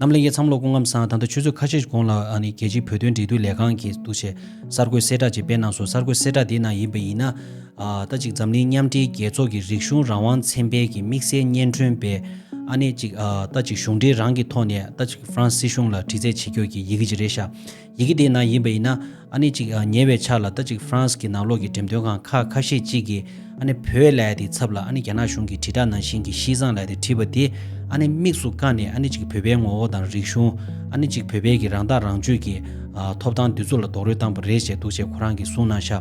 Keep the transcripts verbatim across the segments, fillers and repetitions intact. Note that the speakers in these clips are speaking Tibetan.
རྣམ་ལྷན་རྒྱས་ཚང་མ་ལ་སྐུ་ཁམས་བཟང་། ད་ལྟ་ཆུ་ཚོད་ཁ་ཤས་ཤིག་གོང་ལ་ཨ་ནི་རྒྱལ་སྤྱིའི་བོད་དོན་འབྲེལ་མཐུད་ལས་ཁང་གིས་འདུག་བྱས་གསར་འགོད་གསལ་བསྒྲགས་ཅིག་སྤེལ་གནང་སོང་། གསར་འགོད་གསལ་བསྒྲགས་དེའི་ནང་ཡིན་པ་ཡིན་ན། ཨ་ད་ཅིག་འཛམ་གླིང་མཉམ་འབྲེལ་རྒྱལ་ཚོགས་ཀྱི་རིག་གཞུང་རང་དབང་ཚན་པའི་གི་དམིགས་བསལ་སྙན་སྒྲོན་པས་ཨ་ནི་ཅིག་ཨ་ད་ཅིག་གཞུང་འབྲེལ་རང་གི་ཐོག་ནས་ད་ཅིག་ཧྥ་རན་སི་སྲིད་གཞུང་ལ་དྲི་རྩད་བྱེད་རྒྱུ་གི་ཡི་གེ་ཅིག་རེད་ཤག་ཡི་གེ་དེའི་ནང་ཡིན་པ་ཡིན་ན། ཨ་ནི་ཅིག་ཨ་ཉེ་བའི་ཆར་ལ་ད་ཅིག་ཧྥ་རན་སི་གི་ནང་ལོགས་ཀྱི་འགྲེམས་སྟོན་ཁང་ཁག་ཁ་ཤས་ཅིག་གིས་ཨ་ནི་བོད་ལབ་ཡ་དེའི་ཚབ་ལ་ཨ་ནི་རྒྱ་ནག་གཞུང་གི་དྲིལ་བསྒྲགས་ནང་བཞིན་གྱི་ཤི་ཙང་ལབ་ཡ་དེ་བྲིས་པ་དེ་ཨ་ནི་དམིགས་སུ་བཀར་ནས་ཨ་ནི་ཅིག་བོད་པའི་ངོ་བོ་དང་རིག་གཞུང་། ཨ་ནི་ཅིག་བོད་པའི་གི་རང་ཐག་རང་གཅོད་ཀྱི་ཨ་ཐོབ་ཐང་དེ་ཚོ་ལ་རྡོག་རོལ་བཏང་པ་རེད་ཅེས་འདུག་ཅེས་ཁོ་རང་གིས་གསུངས་གནང་ཤག་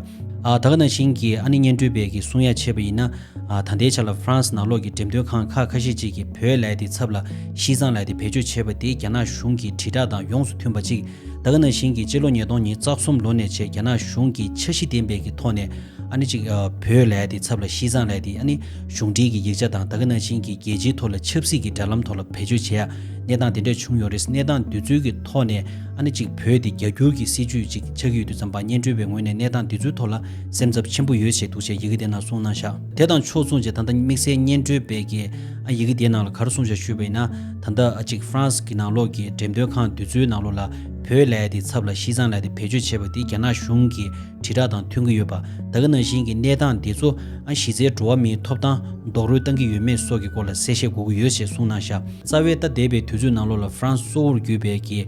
ཨ་ད་ག་ནང་བཞིན་གྱི་ཨ་ནི་སྙན་སྒྲོན་པས་ཀྱི་གསུང་ཡ་བྱས་པ་ཡིན་ན། ཨ་ད་ལྟའི་ཆ་ལ་ཧྥ་རན་སི་ནང་ལོགས་ཀྱི་འགྲེམས་སྟོན་ཁང་ཁག་ཁ་ཤས་ཅིག་གིས་བོད་ལབ་ཡ་དེའི་ཚབ་ལ་ཤི་ཙང་ལབ་ཡ་དེ་བེད་སྤྱོད་བྱས་པ་དེ་རྒྱ་ནག་གཞུང་གི་དྲིལ་བསྒྲགས་དང་ཡོངས་སུ་མཐུན་པ་ཅིག་ད་ག་ནང་བཞིན་གྱི་སྤྱི་ལོ་ཉིས་སྟོང་ཉི་ཤུ་རྩ་གསུམ་ལོ་ནས་བྱས་རྒྱ་ནག་གཞུང་གི་འཆར་གཞི་ལྡན་པའི་གི་ཐོག་ནས་ཨ་ནི་ཅིག་ཨ་བོད་ལབ་ཡ་དེའི་ཚབ་ལ་ཤི་ཙང་ལབ་ཡ་དེ་ཨ་ནི་གཞུང་འབྲེལ་གྱི་ཡིག་ཆ་དང་ད་ག་ནང་བཞིན་གྱི་རྒྱལ་སྤྱིའི་ཐོག་ལ་ཆབ་སྲིད་ཀྱི་འབྲེལ་ལམ་ཐོག་ལ་བེད་སྤྱོད་བྱེད་ཡ་གནས་སྟངས་དེ་འདྲ་བྱུང་ཡོད་རེད། གནས་སྟངས་དེ་ཚོའི་གི་ཐོག་ནས་ཨ་ནི་ཅིག་བོད་དེ་རྒྱ་སྒྱུར་གྱི་སྲིད་ཇུས་ཅིག་ཆགས་ཀྱི་ཡོད་དུས་ཙམ་པ་སྙན་སྒྲོན་པའི་ངོས་ནས་གནས་སྟངས་དེ་ཚོའི་ཐོག་ལ་སེམས་འཚབ་ཆེན་པོ་ཡོད་ཅེས་འདུག་ཅེས་ཡི་གེ་དེ་ནང་གསུངས་གནང་ཤག་དེ་དང་ཕྱོགས་མཚུངས་ཀྱི་ད་ལྟ་དམིགས་བསལ་སྙན་སྒྲོན་པས་ཀྱི་ཨ་ཡི་གེ་དེའི་ནང་ལ་ག་རེ་གསུངས་བཞག་ཞུས་པ་ཡིན་ན། ད་ལྟ་ཨ་ཅིག་ཧྥ་རན་སི་གི་ནང་ལོགས་ཀྱི་འགྲེམས་སྟོན་ཁང་དེ་ཚོའི་ནང་ལོགས་ལ་བོད་ལབ་ཡ་དེའི་ཚབ་ལ་ཤི་ཙང་ལབ་ཡ་དེ་བེད་སྤྱོད་བྱས་པ་དེ་རྒྱ་ནག་གཞུང་གི་དྲིལ་བསྒྲགས་དང་མཐུན་གྱི་ཡོད་པ། ད་ག་ནང་བཞིན་གྱི་གནས་སྟངས་དེ་ཚོ་ཨ་གཞི་རྩའི་འགྲོ་བ་མིའི་ཐོབ་ཐང་རྡོག་རོལ་བཏང་གི་ཡོད་མེད་སོགས་ཀྱི་སྐོར་ལ་གསལ་བཤད་དགོས་ཀྱི་ཡོད་ཅེས་གསུངས་གནང་ཤག་རྩ་བའི་ད་འདས་པའི་དུས་ཚོད་ནང་ལོགས་ལ་ཧྥ་རན་སི་གཙོ་བོར་གྱུར་པའི་གི་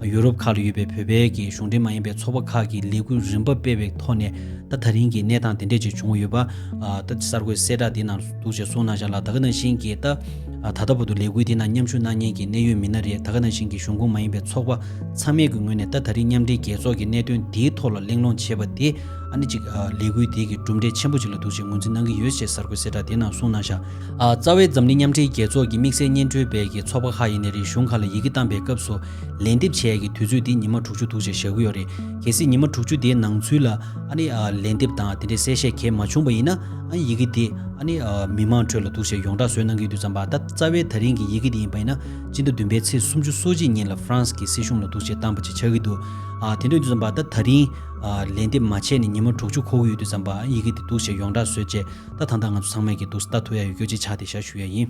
ཡུ་རོབ་ཁག་ལ་ཡོད་པའི་བོད་པའི་གི་གཞུང་འབྲེལ་མ་ཡིན་པའི་ཚོགས་པ་ཁག་གིས་ལས་འགུལ་རིམ་པ་སྤེལ་བའི་ཐོག་ནས་ད་ད་རིང་གི་གནས་སྟངས་དེ་འདྲས་ཅིག་བྱུང་ཡོད་པ། ཨ་ད་གསར་འགོད་གསལ་བསྒྲགས་དེ་ནང་འདུག་ཅེས་གསུངས་གནང་བཞག་ལ། ད་ག་ནང་བཞིན་གྱི་ད་ཨ་ད་ལྟ་བར་དུ་ལས་འགུལ་དེ་ནང་མཉམ་ཞུགས་གནང་མཁན་གྱི་གནད་ཡོད་མི་སྣ་རེད། ད་ག་ནང་བཞིན་གྱི་གཞུང་ཁོངས་མ་ཡིན་པའི་ཚོགས་པ་ཚང་མའི་གི་ངོས་ནས་ད་ད་རིང་མཉམ་འབྲེལ་རྒྱལ་ཚོགས་ཀྱི་གནད་དོན་འདིའི་ཐོག་ལ་གླེང་སློང་བྱས་པ་དེ་ཨ་ནི་ཅིག་ཨ་ལས་འགུལ་དེ་གི་གྲུབ་འབྲས་ཆེན་པོ་ཅིག་ལ་འདུག་ཅེས་ངོས་འཛིན་གནང་གི་ཡོད་ཅེས་གསར་འགོད་གསལ་བསྒྲགས་དེ་ནང་གསུངས་གནང་བཞག་ཨ་རྩ་བའི་འཛམ་གླིང་མཉམ་འབྲེལ་རྒྱལ་ཚོགས་ཀྱི་དམིགས་བསལ་སྙན་སྒྲོན་པའི་གི་ཚོགས་པ་ཁག་ཡིན་ནའི་རེད། གཞུང་ཁག་ལ་ཡི་གེ་བཏང་པའི་སྐབས་སུ་ལན་འདེབས་བྱས་ཡ་གི་དུས་ཚོད་དེ་ཉི་མ་དྲུག་ཅུ་འདུག་ཅེས་བཞག་གི་ཡོད་རེད། གལ་སྲིད་ཉི་མ་དྲུག་ཅུ་དེའི་ནང་ཚུད་ལ་ཨ་ནི་ཨ་ལན་འདེབས་དང་དེ་འདྲའི་གསལ་བཤད་གང་ཡང་མ་བྱུང་བ་ཡིན་ན། ཨ་ཡི་གེ་དེ་ཨ་ནི་ཨ་མི་མང་ཁྲོད་ལ་འདུག་ཅེས་ཡོངས་བསྒྲགས་བཟོས་གནང་གི་ཡོད་དུས་ཙམ་པ། ད་རྩ་བའི་ད་རིང་གི་ཡི་གེ་དེ་ཡིན་པ་ཡིན་ན་སྤྱི་ཟླ་བདུན་པའི་ཚེས་སུམ་ཅུ་སོ་གཅིག་ཉིན་ལ་ཧྥ་རན་སི་གི་སྲིད་གཞུང་ལ་འདུག་ཅེས་བཏང་པ་ཅིག་ཆགས་ཀྱི་འདུག་ཨ་དེ་འདྲ་ཡོད་དུས་ཙམ་པ་ད་ད་རིང་ཨ་ལན་འདེབས་མ་བྱས་ནས་ཉི་མ་དྲུག་ཅུ་འཁོར་གྱི་ཡོད་དུས་ཙམ་པ། ཨ་ཡི་གེ་དེ་འདུག་ཅེས་ཡོངས་བསྒྲགས་བཟོས་བྱས་ད་ད་ལྟ་ང་ཚོ་ཚང་མས་ཀྱི་འདུག་ལྟ་ཐུབ་ཡ་ཡོད་རྒྱུ་ཅིག་ཆགས་བསྡད་ཤག་ཞུ་ཡ་ཡིན།